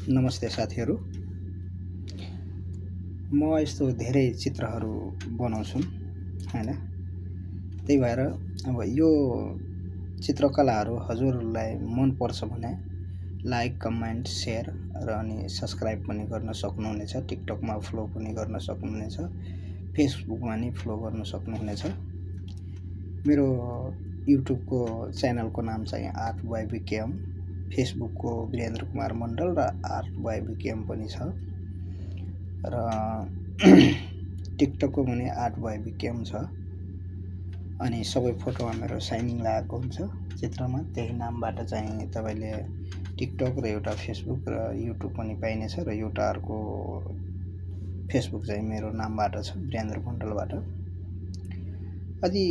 नमस्ते साथीहरू। म यस्तो धेरै चित्रहरू बनाउँछु हैन। त्यही भएर अब यो चित्रकलाहरू हजुरहरूलाई मन पर्छ भने लाइक, कमेन्ट, सेयर र अनि सब्स्क्राइब पनि गर्न सक्नुहुनेछ। टिकटकमा फलो पनि गर्न सक्नुहुनेछ। फेसबुकमा नि फलो गर्न सक्नुहुनेछ। मेरो युट्युबको च्यानलको नाम चाहिँ आर्ट बाइ बिकेएम, फेसबुकको वीरेन्द्र कुमार मण्डल र आर्ट बाइ बिकेएम पनि छ र टिकटकको पनि आर्ट बाइ बिकेएम छ। अनि सबै फोटोमा मेरो साइनिङ लागेको हुन्छ चित्रमा। त्यही नामबाट चाहिँ तपाईँले टिकटक र एउटा फेसबुक र युट्युब पनि पाइनेछ र एउटा अर्को फेसबुक चाहिँ मेरो नामबाट छ, वीरेन्द्र मण्डलबाट। यदि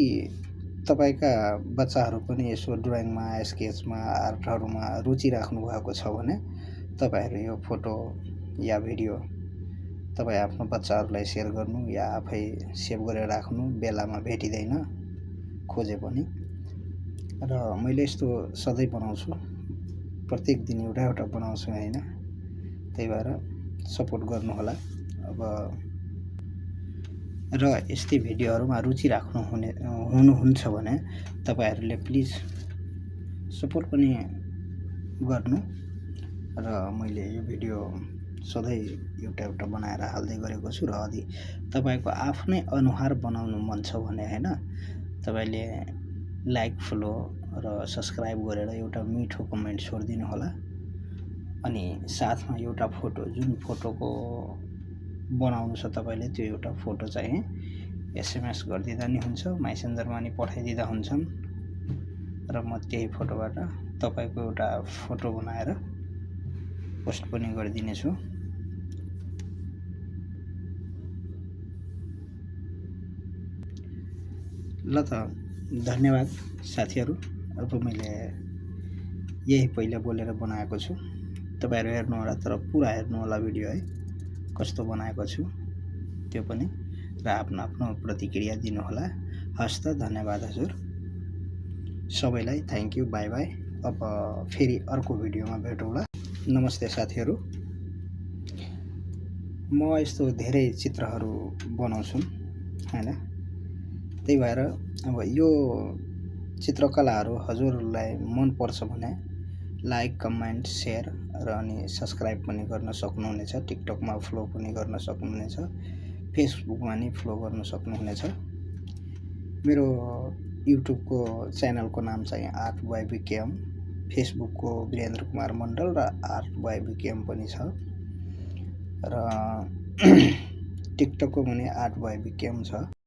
तपाईका बच्चाहरू पनि यसो ड्रइङमा, स्केचमा, आर्टहरूमा रुचि राख्नु भएको छ भने तपाईहरू यो फोटो या भिडियो तपाईँ आफ्नो बच्चाहरूलाई सेयर गर्नु या आफै सेभ गरेर राख्नु। बेलामा भेटिँदैन खोजे पनि। र मैले यस्तो सधैँ बनाउँछु, प्रत्येक दिन एउटा बनाउँछु हैन। त्यही भएर सपोर्ट गर्नुहोला। अब र यस्तै भिडियोहरूमा रुचि हुनुहुन्छ भने तपाईहरूले प्लिज सपोर्ट पनि गर्नु। र मैले यो भिडियो सधैँ एउटा बनाएर हाल्दै गरेको छु। र यदि तपाईको आफ्नै अनुहार बनाउनु मन छ भने हैन, तपाईले लाइक, फलो र सब्स्क्राइब गरेर एउटा मिठो कमेन्ट छोडिदिनु होला। अनि साथमा एउटा फोटो, जुन फोटोको बनाउनु छ तपाईले त्यो एउटा फोटो चाहिँ एसएमएस गरिदिँदा नि हुन्छ, मेसेन्जरमा नि पठाइदिँदा हुन्छन्। र म त्यही फोटोबाट तपाईको एउटा फोटो बनाएर पोस्ट पनि गरिदिनेछु। ल त धन्यवाद साथीहरू। अब मैले यही पहिला बोलेर बनाएको छु, तपाईहरु हेर्नु होला, तर पुरा हेर्नु होला भिडियो है, कस्तो बनाएको छु त्यो पनि, र आफ्नो आफ्नो प्रतिक्रिया दिनु होला। हस्त, धन्यवाद हजुर सबैलाई। Thank you, by by. अब फेरि अर्को भिडियोमा भेटौँला। नमस्ते साथीहरू। म यस्तो धेरै चित्रहरू बनाउँछु हैन। त्यही भएर अब यो चित्रकलाहरू हजुरहरूलाई मन पर्छ भने लाइक, कमेन्ट, सेयर र अनि सब्स्क्राइब पनि गर्न सक्नुहुनेछ। टिकटकमा फलो पनि गर्न सक्नुहुनेछ। फेसबुकमा नि फलो गर्न सक्नुहुनेछ। मेरो युट्युबको च्यानलको नाम चाहिँ आर्ट बाइ बिकेएम, फेसबुकको वीरेन्द्र कुमार मण्डल र आर्ट बाइ बिकेएम पनि छ र टिकटकको पनि आर्ट बाइ बिकेएम छ।